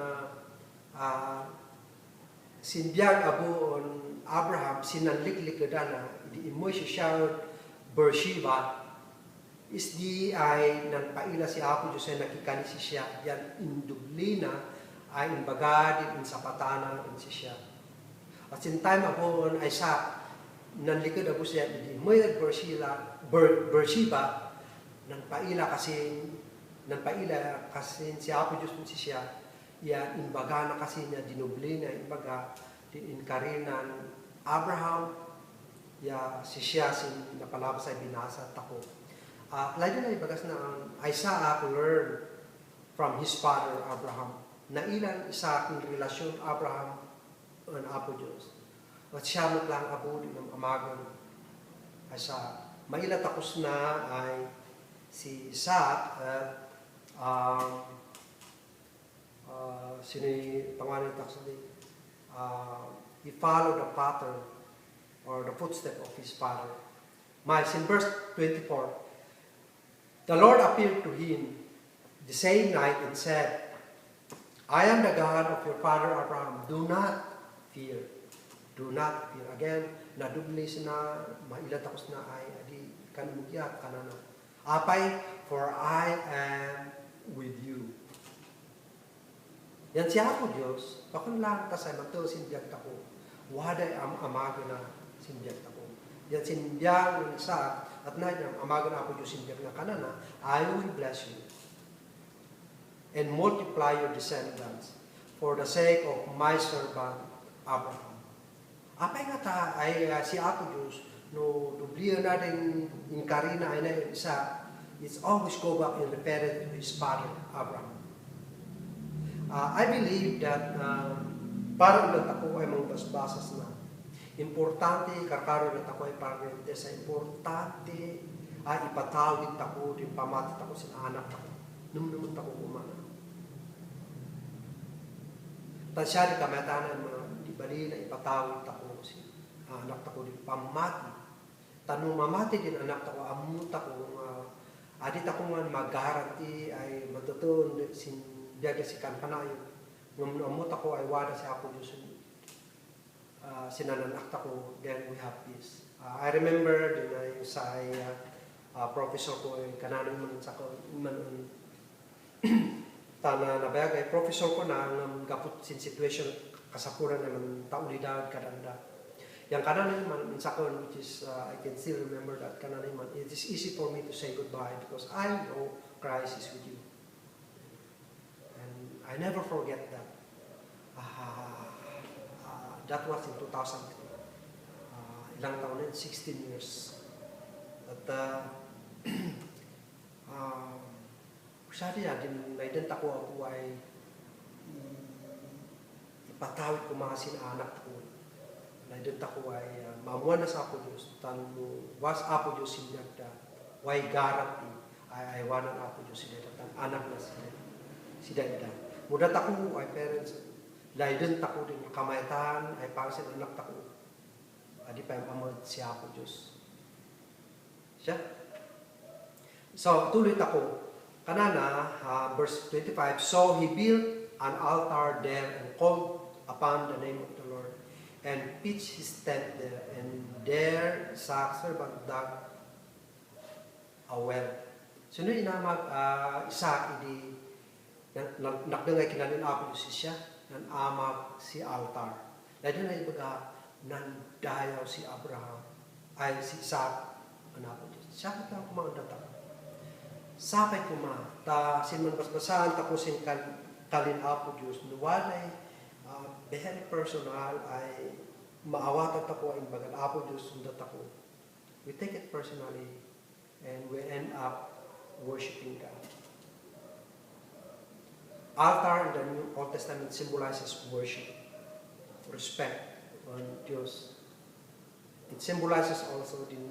sinbiyag abuon Abraham sinanliklik na di imoy siya Beersheba is di ay nan paila si Apo Diyos ay nakikani si siya yan indublina ay imbaga din sa patana in si siya at sin time abuon ay sa nanlikod abo siya di imoy Beersheba nan paila kasi si Apo Diyos mo si siya, yan imbaga na kasi niya dinubli na imbaga din karinan Abraham, ya si siya sin napalabas ay binasa tako. Lain na ibagas na Isaac learned from his father Abraham. Na ilan isa aking relasyon Abraham and Apo Diyos. At siya mo lang abo din ng amagon. Isa maila tapos na ay si Isaac sino pangalan taksali he followed the pattern or the footstep of his father. In verse 24, the Lord appeared to him the same night and said, I am the God of your father Abraham. Do not fear. Do not fear. Again, nadubli na mailatapos na ay adi kanumugya kanana. Apay, for I am with you. Yan siya ako Diyos, bakit lang tasay magto sinbiyag ako. Waday amago na sinbiyag ako. Yan sinbiyag ng isa at na amago na ako Diyos sinbiyag na kanana. I will bless you and multiply your descendants for the sake of my servant Abraham. Apay nga ta ay si ako Diyos no dubliyo na din in karina ay na isa. It's always go back and refer it to his father, Abraham. I believe that Para ilat ako ay magbasbasas na. Importante, karkaro ilat ako ay parente sa importante ay ipatawid ako, din pamatit ako sa anak ako. Numnumot ako kumana. Tansya di kamatanan mga di bali na ipatawid ako si anak ako din pamati. Tanong mamati din anak ako, amut ako, adit ako nga mag-garanti ay matutun sin biyaga si kanpanayo. Ngamut ako ay wada si Apo Diyos sinananak ako, then we have peace. I remember din ay sa professor ko ay kananong man sa man tana na bagay professor ko na ang gapot sin situation kasapuran naman taulidad kadanda. Yang kanan man sa kon which is I can still remember that kanan man it is easy for me to say goodbye because I know Christ is with you. And I never forget that. That was in 2003. Ilang taon na, 16 years. At Sabi din, naident ako ay ipatawid ko mga sinaanak ko. Naident ako ay mamuha na sa Apo Diyos. Tanong mo, was Apo Diyos sinagda? Why garanti? Ay wanan Apo Diyos sinagda. Anak na sinagda. Mudat ako ay parents. Naident ako din kamayatan ay para sa anak ako. Adi pa yung amad si Apo Diyos. Siya? So, tuloy ako. Kanana, verse 25, so he built an altar there and called upon the name of the Lord and pitched his tent there, and there his servant dug a well. So, nung inamag isa, idi, nakdangay kinanin Apo Diyos siya, nan amag si altar. Dahil na ibaga, nandayaw si Abraham, ay si Isaac, ang Apo Diyos. Siya ka kumandata. Sapay kuma, ta sinman basbasan, tapos sin kalin Apo Diyos, nuwalay, very personal, ay maawatan ako, ang bagal Apo Diyos, sundat ako. We take it personally, and we end up worshiping God. Altar in the New Old Testament symbolizes worship, respect on Diyos. It symbolizes also din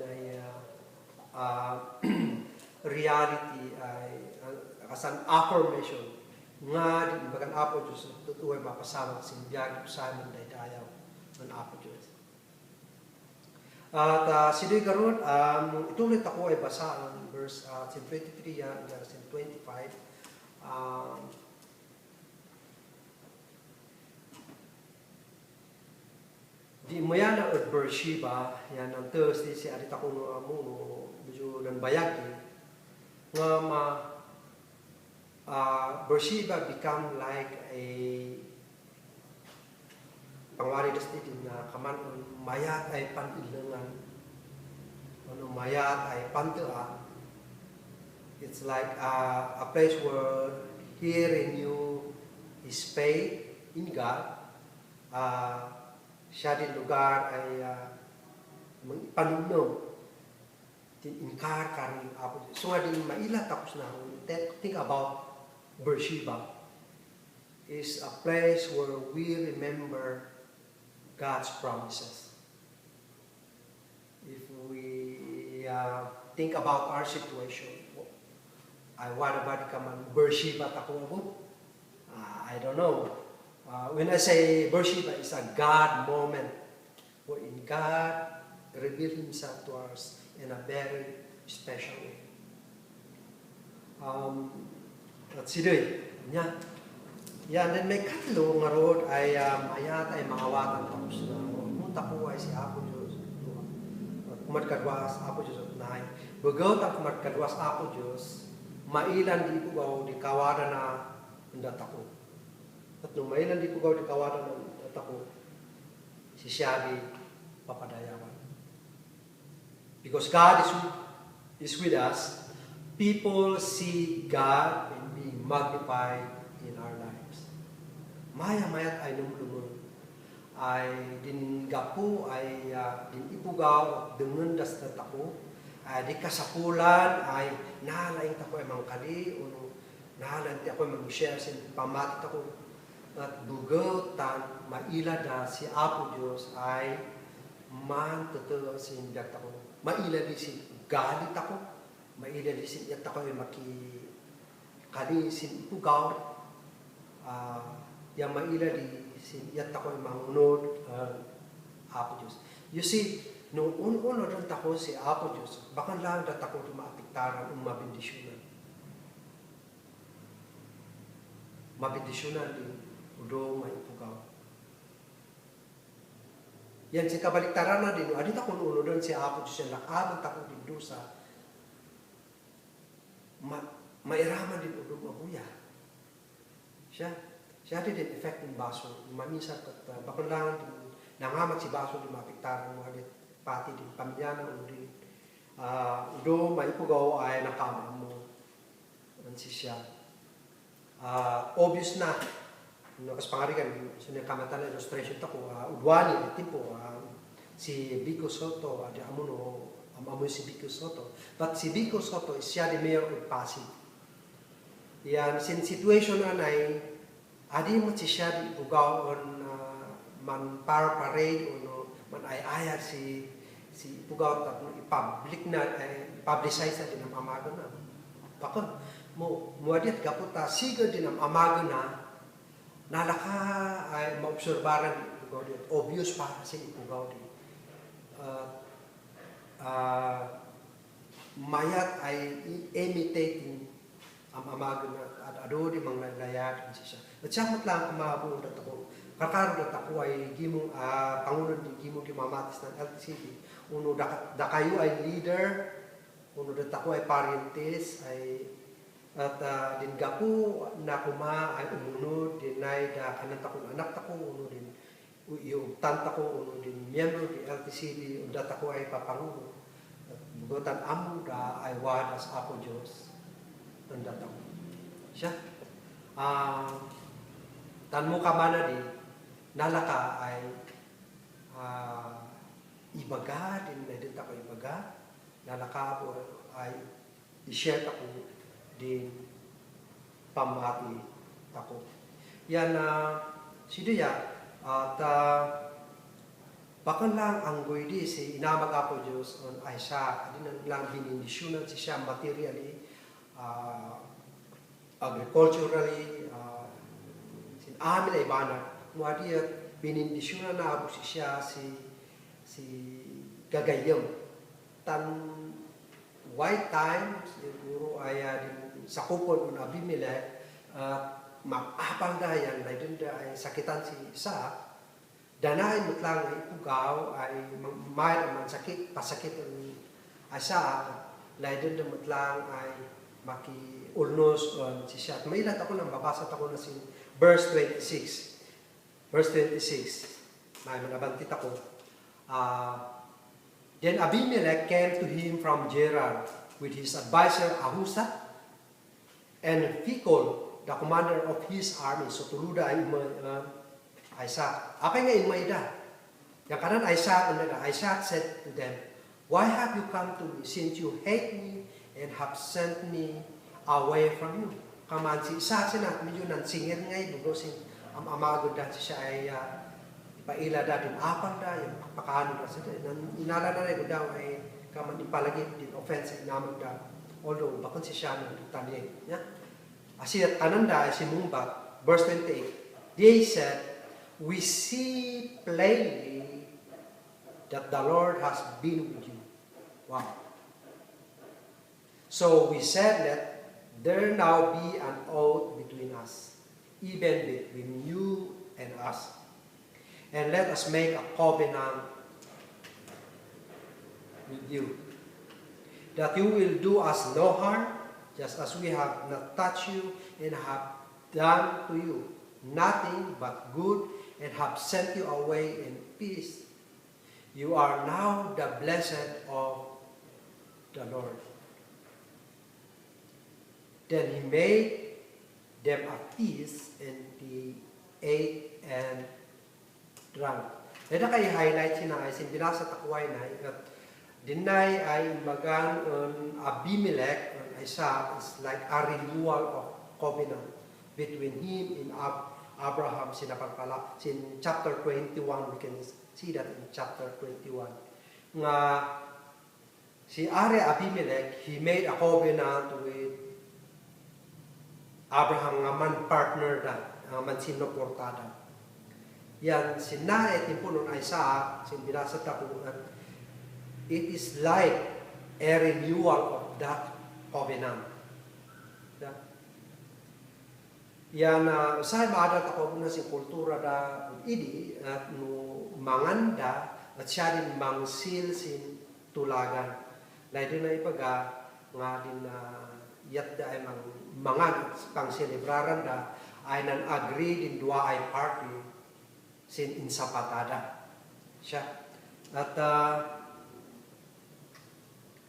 reality ay as an affirmation nga din bagan Apo Diyos tutuway mapasama sa biyag sa amin daydayaw ng Apo Diyos. At sidoy karon ituloy ako ay basa ang verse 23 yan verse 25. Di mo yan ang Beersheba, yan ang Thursday si Arita ko mo medyo ng bayag nga Beersheba become like a pangwari das din na kaman mayat ay panilangan mayat ay pantua. It's like a place where he renew his faith in God. Siya din lugar ay panunom in-car karing Apo Diyos. So nga din maila tapos na think about Beersheba is a place where we remember God's promises. If we think about our situation, I want about ka man Beersheba tako abot? I don't know. When I say Beersheba is a God moment wherein God revealed Himself to us in a very special way. At sidoy, niya. Yan, then may katlo nga road ay mayat ay makawatan tapos na. Munta po ay si Apo Diyos. Kumadkadwas Apo Diyos at nahay. Bagaw ang kumadkadwas Apo Diyos, mailan di po di kawada na undat ako. At nung mailan di po di kawada na undat ako, si Siyabi papadayawan. Because God is with us, people see God and being magnified in our lives. Maya-mayat ay lumulungon. Ay din gapo, ay din ipugaw, dengan das na tako, ay di kasapulan, ay nahalaing tako ay mangkali, o nahalaing ako ay mag-share sin pamatit ako. at bugotan mailada si Apo Diyos ay man totoo sinjak ako. Maila di si galit ako. Maila di si yat ako ay maki kani sin pugaw. Yang maila di si yat ako ay mangunod Apo Diyos. You see, nung uno rin tako si Apo Diyos, baka lang dat ako maapiktaran mabindisyonan. Mabindisyonan din. Udo may pugaw. Yan si kabaliktaran na din. Adit ako nuno doon si Apo Diyos yan. Nakabot ako din doon sa mairaman din udo mabuya. Siya din effect ng baso. Mamisa at bakon lang din. Nangamat si baso din mapiktaran mo. Adit pati din. Pamilya na udo din. Udo may pugaw ay nakama mo. Yan si siya. Obvious na. Nakas pangarigan, so nakamata na illustration tako, udwani, tipo, si Vico Soto, amoy si Vico Soto. But si Vico Soto, siya di mayor of Pasig. Yan, sin situation anay, adi mo si siya di bugaw on man parade, o man ay si bugaw, tapos i-public na, i-publicize na din ang amago na. Bakon, mo adit kaputa, siga din ang amago na, nalaka ay maobserbaran ipugaw din. Obvious para sa ipugaw din. Mayat ay imitating ang amago na at ado di mga layakan siya. At siya lang kumabong na ako. Kakaro na ako ay gimong pangunan di gimong dimamatis ng LTCD. Uno da kayo ay leader, uno da ako ay parentis, ay at din gapo na kuma ay umunod din ay da kanan takong anak tako uno din yung tanta ko uno din miyembro di LTCD unda tako ay papangulo at bugotan amo da ay wadas Apo Diyos unda tako siya tan mo kamana di nalaka ay ibaga din na din tako ibaga nalaka po ay i-share ako din pamati tako. Yan siya at baka lang ang goydi si inamag Apo Diyos on ay siya din lang binindisyonan si siya materially agriculturally sin amin ay bana muadi at binindisyonan na abo si siya si gagayam tan white time siguro ay din sa kupon ng Abimelech mag-apang dayan na din ay sakitan si Isa danahin mo lang ay ipugaw ay may naman sakit pasakit ang Isa na din mo lang ay maki-ulnos si siya at may ilat ako nang babasa ako na si verse 26 may manabantit ako then Abimelech came to him from Gerar with his advisor Ahuzat and Phicol, the commander of his army. So tuluda ay Isaac. Apay nga inmayda. Yang kanan Isaac said to them, "Why have you come to me, since you hate me and have sent me away from you?" Kaman si Isaac sinat medyo nansingir ngay bugosin ang amagod dati siya ay paila datin apang da yung pakano da sa inala na rin daw ay kaman ipalagi din offense naman da although bakon si siya nang tali niya asiyat kananda si Mumbat verse 28 they said we see plainly that the Lord has been with you. Wow. So we said that there now be an oath between us, even between you and us, and let us make a covenant with you, that you will do us no harm, just as we have not touched you and have done to you nothing but good, and have sent you away in peace. You are now the blessed of the Lord. Then he made them at peace, and they ate and drank. Ito kay highlight siya na ay binasa takway na at dinay ay magan on Abimelech on Isaac is like a renewal of covenant between him and Abraham sinapagpala. In chapter 21, we can see that in chapter 21. Nga si Are Abimelech, he made a covenant with Abraham nga man partner da, man sinoportada. Yan, sinaet yung punon Isaac, sinbinasa tapunan, it is like a renewal of that covenant. Yan, usahay maadat ako na si kultura da idi at no manganda at siya din mangsil sin tulagan. Lain din na ipaga nga din na yat da ay mangan pang celebraran da ay nan agree din dua ay party sin insapatada siya. At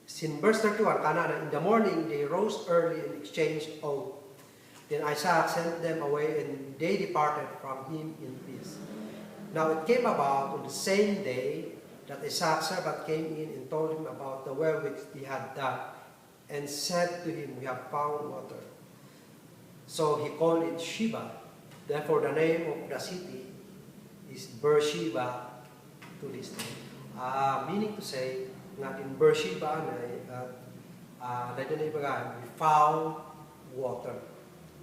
sin verse 31 kanana, in the morning they rose early and exchanged oath. Then Isaac sent them away and they departed from him in peace. Now it came about on the same day that Isaac's servant came in and told him about the well which he had dug, and said to him, we have found water. So he called it Sheba. Therefore the name of the city is Beersheba to this day. Meaning to say, nga in Beersheba we found water.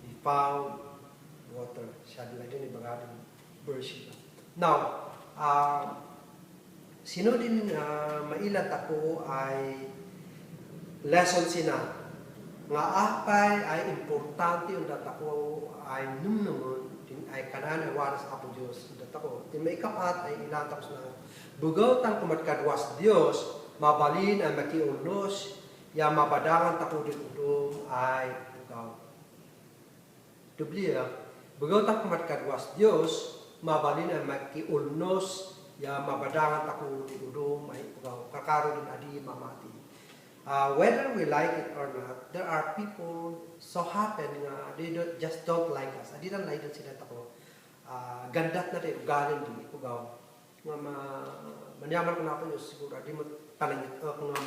We found water. Siya din Beersheba. Now, sino din mailat ako ay lesson sina nga apay ay importante yung datako ay numnumon din ay kanana waras apo Dios datako din may kapat ay ilatapos na bugaw tang kumatkadwas Dios mabalin ay makiunos ya mabadangan tako din udom ay bugaw Biblia bugaw tang kumatkadwas Dios mabalin ay makiunos ya mabadangan tako din udom ay bugaw kakaro din adi mamati. Whether we like it or not, there are people so happen they just don't like us. Adi lang like sila tako. Gandat na rin, galing din ikugaw. Nga manyaman ko na po yung siguro, adi mo palangit ako nga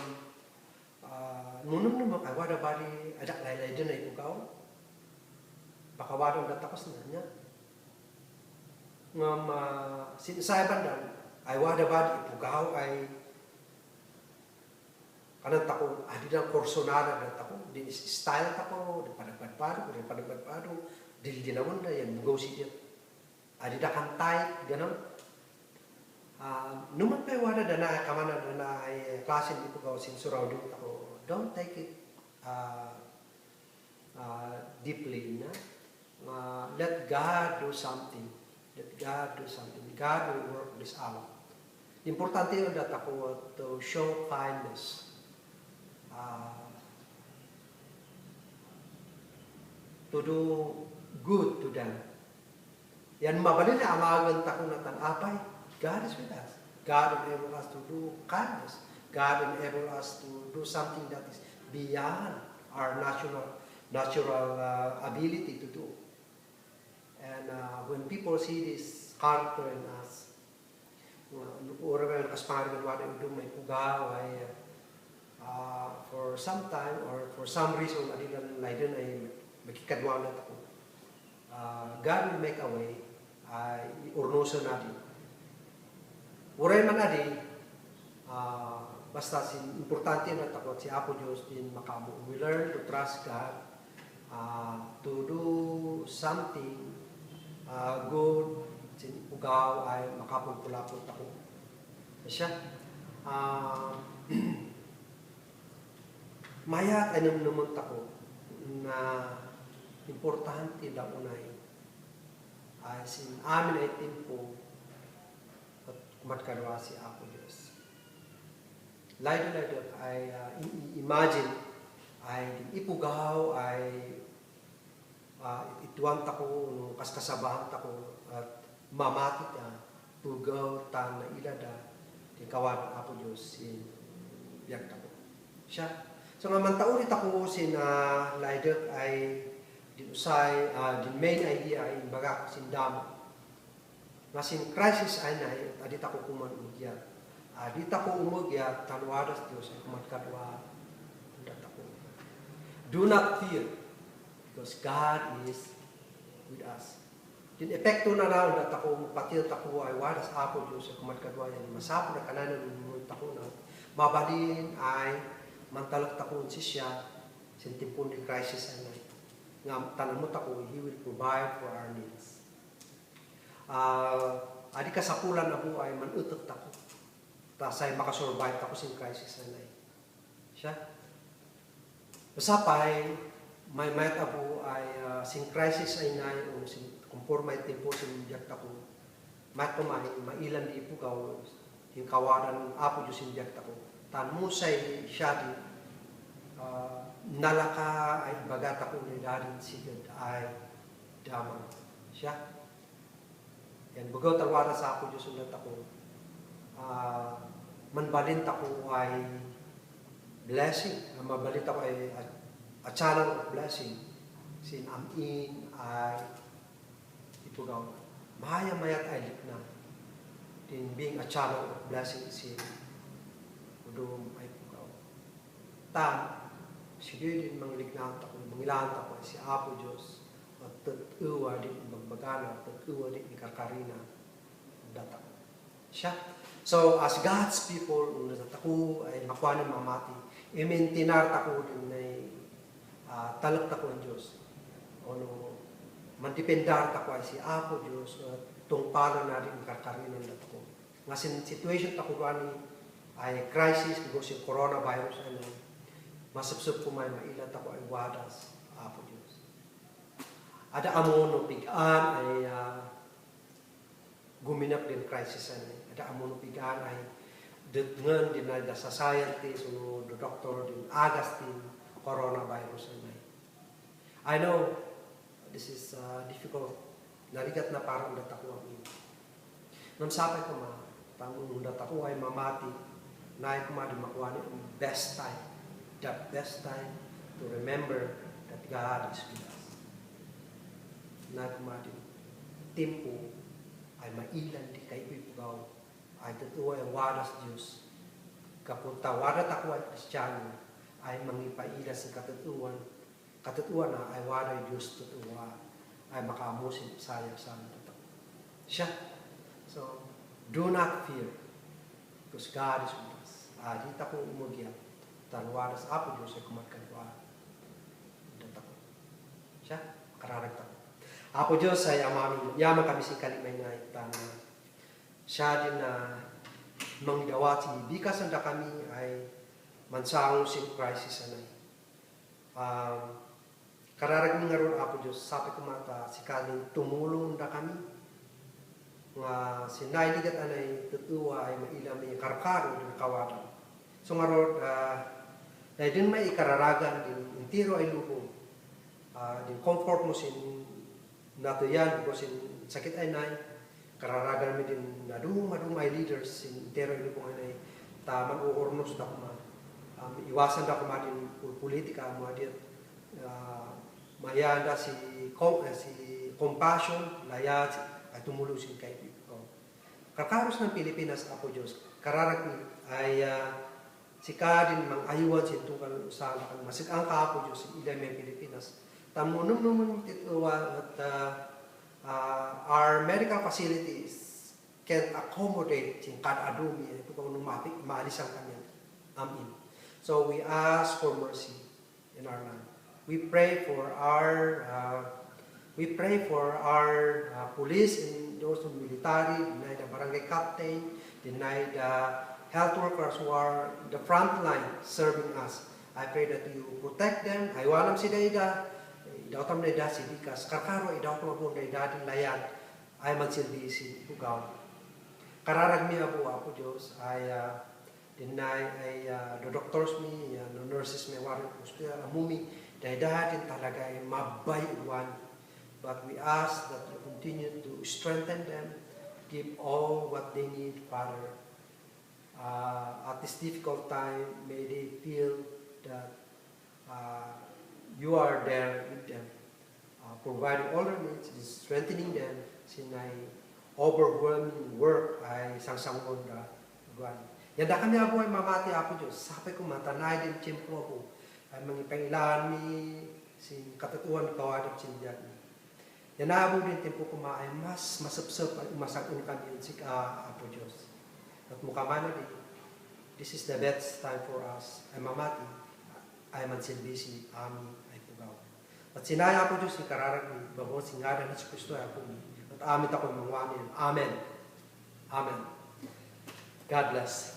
nunong naman kay wada bali adak laylay din na ikugaw. Baka wadang datapos na niya. Nga sinasayaban dan, ay wada bali ikugaw ay kanan tako, adi ng korsonada na tako, din style tako, din panagbadpado, din dinamon na yan, go si yan. Adi na kantay, gano'n. Numan pa wala na kamana na ay klase di po sin surrounding tako, don't take it deeply na. Let God do something. Let God do something. God will work this out. Importante yun dat ako to show kindness. To do good to them. Yan mabalin na amagan tako na tanapay. God is with us. God enable us to do kindness. God enable us to do something that is beyond our natural ability to do. And when people see this character in us, orang yang kasparin wala yung may pugaw ay for some time or for some reason adilan lain ay makikadwa na ako. God will make a way ay urnoso natin. Uray man adi basta importante na tako si Apo Diyos din makamo. We learn to trust God, to do something good. Sin ugaw ay makapulpulapot ako. Siya mayat ay naman tako na importante daw unay ay sin amin ay tempo at kumatkarwa si Apo Diyos. Lain ay imagine ay ipugaw ay ituan tako no kaskasabahan tako at mamati ta pugaw tan na ilada di kawan Apo Diyos sin biag tako. Siya so nga man taulit ako sin laidot ay dinusay the main idea ay baga sin damo. Nga sin crisis ay na adit ako kuman umugya. Adit ako umugya tanwadas Diyos ay kumatkadwa undat ako. Do not fear because God is with us. din epekto na naon na tako patil tako ay wadas apo Diyos sa kumat kadwayan masapo na kananan ng tako na mabadin ay mantalak tako si siya sin timpon di crisis ay nga tanamot ako he will provide for our needs. Adi kasapulan na po ay manutot tako tasay makasurvive tako sin crisis ay siya. Usapay may mayat apo ay sin crisis ay nay o sin conforme tempo sin biyak tako mayat kumain mailan di po kaw yung kawaran apo Diyos sin biyak tako tan musay siya di nalaka ay bagat ako ni darin sigad ay damang siya yan bugaw tarwara sa apo Diyos ulit ako manbalint ako ay blessing mabalint ako ay a channel of blessing sin amin ay ipugaw maya-mayat ay likna in being a channel of blessing sin udum ay pugaw tan sige din mangliknahan ako mangilahan ako si Apo Diyos at tatuwa din magbagana tatuwa din ikarkarina data siya. So as God's people ako ay makuha ng mamati i-maintinar ako din na talak tako ang Diyos ono mandipendar tako ay si Apo Diyos at tungpala na din ikarkarina data ko nga situation tako gani ay crisis because si coronavirus ay masabsab ko may mailat ako ay wadas, Apo Diyos. Ada amo no pigaan ay guminap din crisis ay. Ada amo no pigaan ay detngan din na sa scientist o the doctor din agas din coronavirus ay. I know this is difficult. Narigat na parang datako ang ino. Namsapay ko tangong datako ay mamati na ay kumadi makuha ni best time. The best time to remember that God is with us. Nagmadin, tempo ay mailan di kay ipugaw ay tatuwa ang waras Diyos. Kapunta warat ako ay Kristiyano ay mangipaila sa katatuan. Katatuan na ay waray Diyos tatuwa ay makamusin sayang sa amin tatawa. Siya. So, do not fear because God is with us. Dito ko umugyan. Tanwaras Apo Diyos ay kumatkanwa. Data ko. Siya, kararagta ko. Apo Diyos ay amami, yaman kami si kalimay nga itang siya din na mangdawat si bikas na kami ay mansangong sin crisis anay. Kararag ni nga ron Apo Diyos, sabi ko mata si kaling tumulong na kami nga sinayligat anay tutuwa ay mailam ay karkaro din kawadan. So nga ron, dahil din may ikararagan, din intiro ay lubong. Din comfort mo sin natuyan, ko sin sakit ay nay, kararagan mo din nadum ay leaders, sin intiro ay lubong ay nay, taman uurnos na kuma. Iwasan na kuma din politika, mga din, mayanda si compassion, layad, at tumulong sin kay people. Kakaros ng Pilipinas, Apo Diyos, kararag ay si kadin mang ayuan si tungkal usaha kan masig ang kaapo Diyos si ilay may Pilipinas tamunong naman tituwa at our medical facilities can accommodate yung kadadumi ito kung maalis ang kanya amin. So we ask for mercy in our land. We pray for our police and those military, deny the barangay captain, deny the health workers who are the front line serving us. I pray that you protect them. Aywanam si Daida, idautam na ida si Bikas. Karkaro idautam po na ida din layan ay mansilbi si Pugaw. Kararag mi Apo Diyos ay deny ay the doctors mi, the nurses mi warin hospital amumi Daida din talaga ay mabayuan. But we ask that you continue to strengthen them, give all what they need, Father. At this difficult time, may they feel that you are there with them, providing all their needs, strengthening them, sinay overwhelming work ay sangsangon na guwan. Yanda kami Apo ay mamati Apo Diyos, sabi ko matanay din tiyempo po, ay mangipangilaan mi si katatuan kawadap sindiyan. Yan naabo din tempo kumain, mas masapsap at umasakun kami si Apo Diyos. At mukha man na this is the best time for us. Ay mamati, ay mansilbisi, amin, ay pugaw. At sinaya Apo Diyos, ikararag ni Bago, singaran at Kristo ay ako. At amit ako mangwanin. Amen. Amen. God bless.